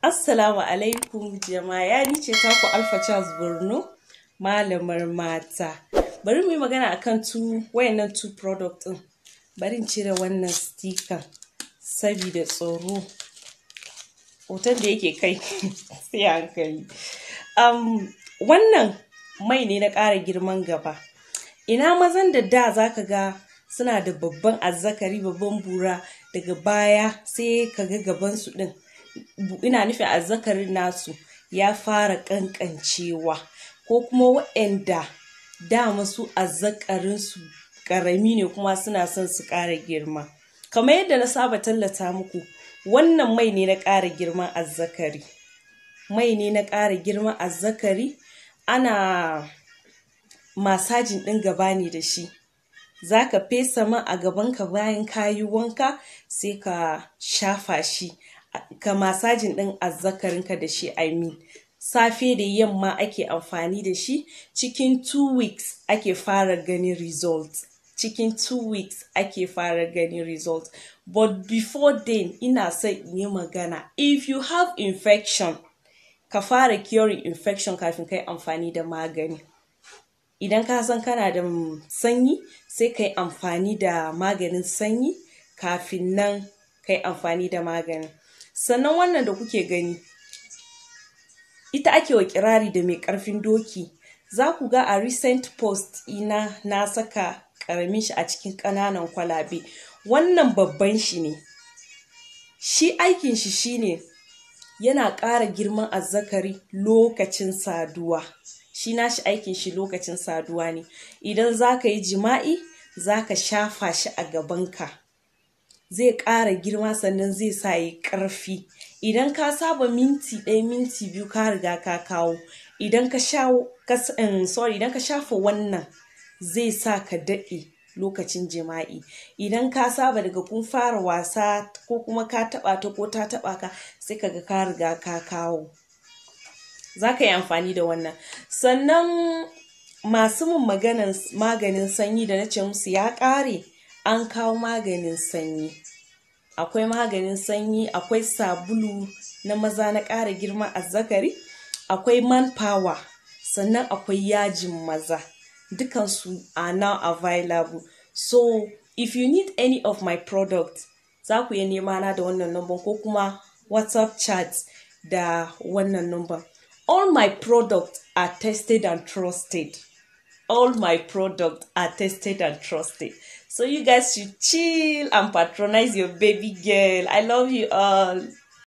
Assalamu alaikum jama'a, ni ce taku Alpha Charles Borno, malamar mata. Bari mu yi magana akan two wayannan two product din. Bari in cire wannan sticker sabida tsoro. Hoton da yake kai sai hankali. Wannan mai ne na ƙara girman gaba. Ina mazan da da zaka ga suna da babban azzakari, babban bura, daga baya sai ka ga gabansu ɗin, ina nufin azzakarin nasu ya fara ƙanƙancewa, ko kuma waɗanda dama su azzakarinsu ƙarami ne kuma suna son su ƙara girma. Kamar yadda na saba tallata muku, wannan mai ne na ƙara girman azzakari. Mai ne na ƙara girman azzakari, ana massaging ɗin gaba ne da shi. Za ka fesa man a gabanka bayan ka yi wanka, sai ka shafa shi, ka massaging ɗin azzakarinka da shi. I mean, safe da yamma ake amfani da shi. Cikin 2 weeks ake fara ganin result. Cikin 2 weeks ake fara ganin result. But before then, ina son in yi magana. If you have infection, ka fara curing infection kafin ka yi amfani da magani. Idan ka san kana da sanyi, sai ka yi amfani da maganin sanyi kafin nan ka yi amfani da maganin. Sannan wannan da kuke gani, ita ake wa kirari da mai ƙarfin doki. Za ku ga a recent post ina na saka ƙaramin shi a cikin ƙananan kwalabe. Wannan babban shi ne. Shi aikin shi shine yana ƙara girman azzakari lokacin saduwa. Shi nashi aikin shi lokacin saduwa ne. Idan za ka yi jima'i, za ka shafa shi a gabanka. Zai ƙara girma, sannan zai sa yi ƙarfi. Idan ka saba minti 1, minti 2, ka riga ka kawo. Idan ka sha, sorry, idan ka shafa wannan, zai sa ka daɗe lokacin jima'i. Idan ka saba daga kun fara wasa ko kuma ka taɓa ta ko ta taɓa ka, sai ka ga ka riga ka kawo. Za ka yi amfani da wannan. Sannan masu mun maganan maganin sanyi da na ce musu ya ƙare, an kawo maganin sanyi. Akwai maganin sanyi, akwai sabulu na maza na ƙara girma azzakari, akwai manpower, sannan akwai yajin maza. Dukansu are now available. So if you need any of my products, za ku iya nema na da wannan number ko kuma WhatsApp chat da wannan number. All my products are tested and trusted. All my products are tested and trusted. So you guys should chill and patronize your baby girl. I love you all.